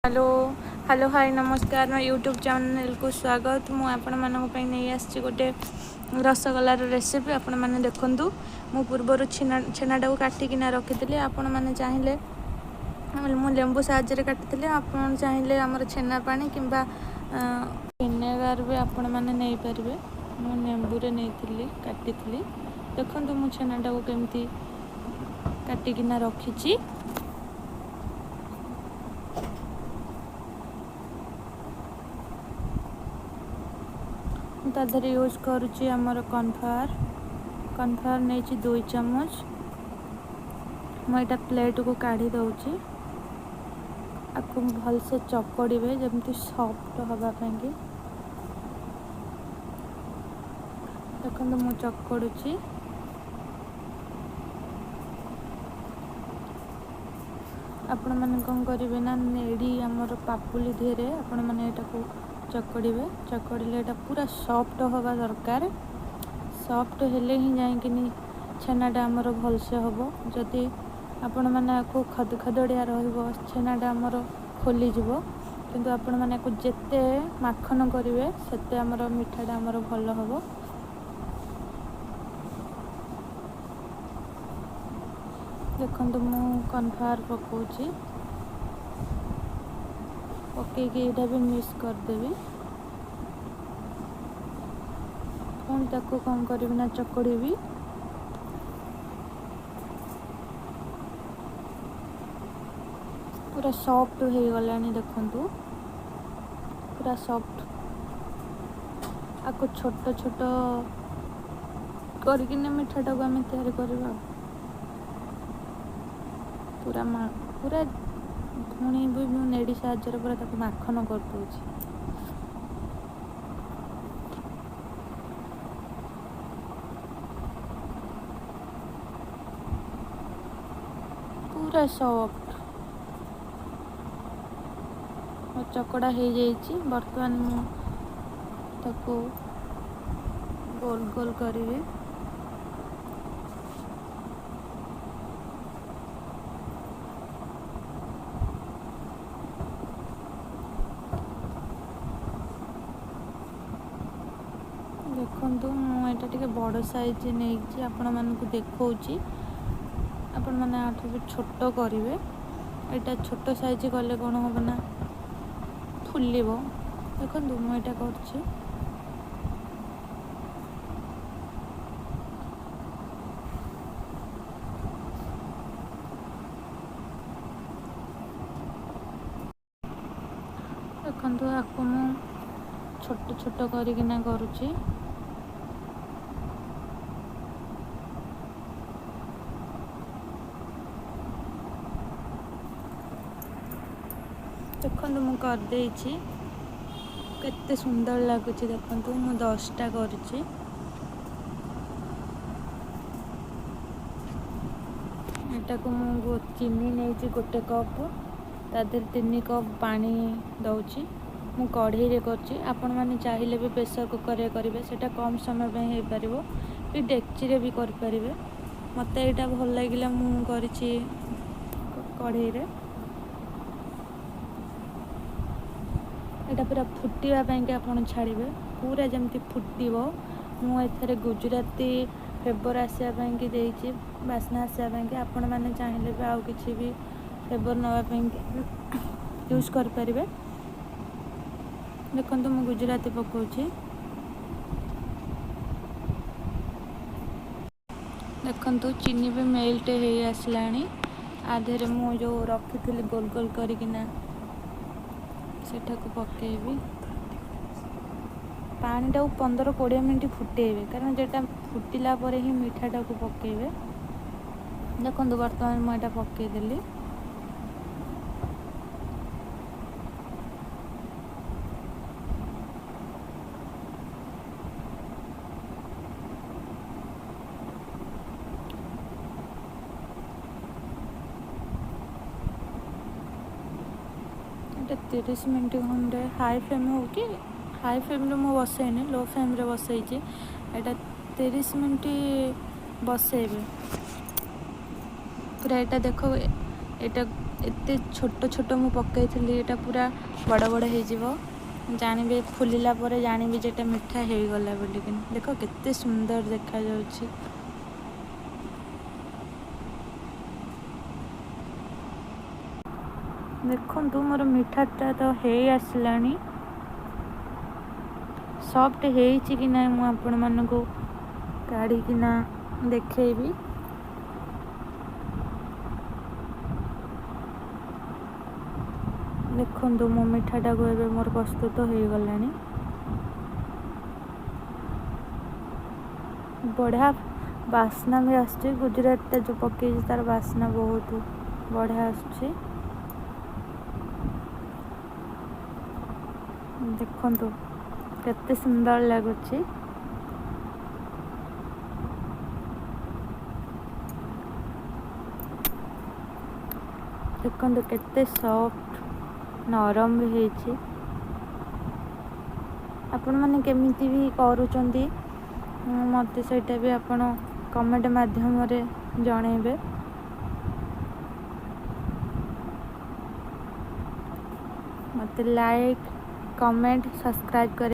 Hello hello, high, ନମସ୍କାର। ମୋ YouTube ଚ୍ୟାନେଲ୍କୁ ସ୍ୱାଗତ। ମୁଁ ଆପଣମାନଙ୍କ ପାଇଁ ନେଇ ଆସିଛି ଗୋଟେ ରସଗୋଲାର ରେସିପି। ଆପଣମାନେ ଦେଖନ୍ତୁ, ମୁଁ ପୂର୍ବରୁ ଛେନାଟାକୁ କାଟିକିନା ରଖିଥିଲି। ଆପଣମାନେ ଚାହିଁଲେ, ମୁଁ ଲେମ୍ବୁ ସାହାଯ୍ୟରେ କାଟିଥିଲି, ଆପଣ ଚାହିଁଲେ ଆମର ଛେନା ପାଣି କିମ୍ବା ଭିନେଗାର ବି ଆପଣମାନେ ନେଇପାରିବେ। ମୁଁ ଲେମ୍ବୁରେ ନେଇଥିଲି, କାଟିଥିଲି। ଦେଖନ୍ତୁ, ମୁଁ ଛେନାଟାକୁ କେମିତି କାଟିକିନା ରଖିଛି। ମୁଁ ତା ଦେହରେ ୟୁଜ୍ କରୁଛି ଆମର କର୍ଣ୍ଣଫ୍ଲାୱାର। କର୍ଣ୍ଣଫ୍ଲାୱାର ନେଇଛି 2 ଚାମଚ। ମୁଁ ଏଇଟା ପ୍ଲେଟ୍କୁ କାଢ଼ି ଦେଉଛି। ଆକୁ ଭଲସେ ଚକଡ଼ିବେ, ଯେମିତି ସଫ୍ଟ ହେବା ପାଇଁକି। ଦେଖନ୍ତୁ, ମୁଁ ଚକଡ଼ୁଛି। ଆପଣମାନେ କ'ଣ କରିବେ ନା, ନେଡ଼ି ଆମର ପାପୁଲି ଦେହରେ ଆପଣମାନେ ଏଇଟାକୁ ଚକଡ଼ିବେ। ଚକଡ଼ିଲେ ଏଇଟା ପୁରା ସଫ୍ଟ ହେବା ଦରକାର। ସଫ୍ଟ ହେଲେ ହିଁ ଯାଇକିନି ଛେନାଟା ଆମର ଭଲସେ ହେବ। ଯଦି ଆପଣମାନେ ଆକୁ ଖଦଖଦଡ଼ିଆ ରହିବ, ଛେନାଟା ଆମର ଖୋଲିଯିବ। କିନ୍ତୁ ଆପଣମାନେ ଆକୁ ଯେତେ ମାଖନ କରିବେ, ସେତେ ଆମର ମିଠାଟା ଆମର ଭଲ ହେବ। ଦେଖନ୍ତୁ, ମୁଁ କର୍ଣ୍ଣଫ୍ଲାୱାର ପକାଉଛି। ପକାଇକି ଏଇଟା ବି ମିକ୍ସ କରିଦେବି। ପୁଣି ତାକୁ କ'ଣ କରିବି ନା, ଚକଡ଼ିବି। ପୁରା ସଫ୍ଟ ହେଇଗଲାଣି, ଦେଖନ୍ତୁ, ପୁରା ସଫ୍ଟ। ଆକୁ ଛୋଟ ଛୋଟ କରିକିନା ମିଠାଟାକୁ ଆମେ ତିଆରି କରିବା। ପୁରା ପୁରା ପୁଣି ବି ମୁଁ ନେଡ଼ି ସାହାଯ୍ୟରେ ପୁରା ତାକୁ ମାଖନ କରିଦେଉଛି। ପୁରା ସଫ୍ଟ ମୋ ଚକଡ଼ା ହେଇଯାଇଛି। ବର୍ତ୍ତମାନ ମୁଁ ତାକୁ ଗୋଲ ଗୋଲ କରିବି। ଦେଖନ୍ତୁ, ମୁଁ ଏଇଟା ଟିକେ ବଡ଼ ସାଇଜ୍ ନେଇଛି, ଆପଣମାନଙ୍କୁ ଦେଖାଉଛି। ଆପଣମାନେ ଆଠୁ ବି ଛୋଟ କରିବେ। ଏଇଟା ଛୋଟ ସାଇଜ୍ କଲେ କ'ଣ ହେବ ନା, ଫୁଲିବ। ଦେଖନ୍ତୁ, ମୁଁ ଏଇଟା କରୁଛି। ଦେଖନ୍ତୁ, ଆକୁ ମୁଁ ଛୋଟ ଛୋଟ କରିକିନା କରୁଛି। ଦେଖନ୍ତୁ, ମୁଁ କରିଦେଇଛି। କେତେ ସୁନ୍ଦର ଲାଗୁଛି ଦେଖନ୍ତୁ। ମୁଁ 10ଟା କରିଛି। ଏଟାକୁ ମୁଁ ଚିନି ନେଇଛି ଗୋଟେ କପ୍, ତା ଦେହରେ 3 କପ୍ ପାଣି ଦେଉଛି। ମୁଁ କଢ଼େଇରେ କରୁଛି। ଆପଣମାନେ ଚାହିଁଲେ ବି ପ୍ରେସର୍ କୁକର୍ରେ କରିବେ, ସେଇଟା କମ୍ ସମୟ ପାଇଁ ହେଇପାରିବ। ବି ଡେକ୍ଚିରେ ବି କରିପାରିବେ। ମୋତେ ଏଇଟା ଭଲ ଲାଗିଲା, ମୁଁ କରିଛି କଢ଼େଇରେ। ଏଇଟା ପୁରା ଫୁଟିବା ପାଇଁକି ଆପଣ ଛାଡ଼ିବେ, ପୁରା ଯେମିତି ଫୁଟିବ। ମୁଁ ଏଥିରେ ଗୁଜୁରାତି ଫ୍ଲେଭର୍ ଆସିବା ପାଇଁକି ଦେଇଛି, ବାସ୍ନା ଆସିବା ପାଇଁକି। ଆପଣମାନେ ଚାହିଁଲେ ବି ଆଉ କିଛି ବି ଫ୍ଲେଭର୍ ନେବା ପାଇଁକି ୟୁଜ୍ କରିପାରିବେ। ଦେଖନ୍ତୁ, ମୁଁ ଗୁଜୁରାତି ପକାଉଛି। ଦେଖନ୍ତୁ, ଚିନି ବି ମେଲ୍ଟ ହେଇ ଆସିଲାଣି। ଆ ଦେହରେ ମୁଁ ଯେଉଁ ରଖିଥିଲି ଗୋଲ ଗୋଲ କରିକିନା, ସେଟାକୁ ପକାଇବି। ପାଣିଟାକୁ 15-20 ମିନିଟ୍ ଫୁଟେଇବେ, କାରଣ ଯେଟା ଫୁଟିଲା ପରେ ହିଁ ମିଠାଟାକୁ ପକାଇବେ। ଦେଖନ୍ତୁ, ବର୍ତ୍ତମାନ ମୁଁ ଏଇଟା ପକାଇଦେଲି। ଏଇଟା 30 ମିନିଟ୍ ଖଣ୍ଡେ ହାଇ ଫ୍ଲେମ୍ ହଉ କି, ହାଇ ଫ୍ଲେମ୍ରେ ମୁଁ ବସେଇନି, ଲୋ ଫ୍ଲେମ୍ରେ ବସେଇଛି। ଏଇଟା 30 ମିନିଟ୍ ବସେଇବେ ପୁରା। ଏଇଟା ଦେଖ, ଏଇଟା ଏତେ ଛୋଟ ଛୋଟ ମୁଁ ପକାଇଥିଲି, ଏଇଟା ପୁରା ବଡ଼ ବଡ଼ ହେଇଯିବ। ଜାଣିବେ ଫୁଲିଲା ପରେ ଜାଣିବି ଯେ ଏଇଟା ମିଠା ହେଇଗଲା ବୋଲିକିନି। ଦେଖ କେତେ ସୁନ୍ଦର ଦେଖାଯାଉଛି। ଦେଖନ୍ତୁ, ମୋର ମିଠାଟା ତ ହେଇ ଆସିଲାଣି। ସଫ୍ଟ ହେଇଛି କି ନାହିଁ ମୁଁ ଆପଣମାନଙ୍କୁ କାଢ଼ିକିନା ଦେଖେଇବି। ଦେଖନ୍ତୁ, ମୋ ମିଠାଟାକୁ ଏବେ ମୋର ପ୍ରସ୍ତୁତ ହେଇଗଲାଣି। ବଢ଼ିଆ ବାସ୍ନା ବି ଆସୁଛି। ଗୁଜୁରାତିଟା ଯେଉଁ ପକେଇଛି, ତା'ର ବାସ୍ନା ବହୁତ ବଢ଼ିଆ ଆସୁଛି। ଦେଖନ୍ତୁ କେତେ ସୁନ୍ଦର ଲାଗୁଛି। ଦେଖନ୍ତୁ କେତେ ସଫ୍ଟ, ନରମ ବି ହେଇଛି। ଆପଣମାନେ କେମିତି ବି କରୁଛନ୍ତି, ମୋତେ ସେଇଟା ବି ଆପଣ କମେଣ୍ଟ ମାଧ୍ୟମରେ ଜଣେଇବେ। ମୋତେ ଲାଇକ୍, କମେଣ୍ଟ, ସବସ୍କ୍ରାଇବ୍ କରି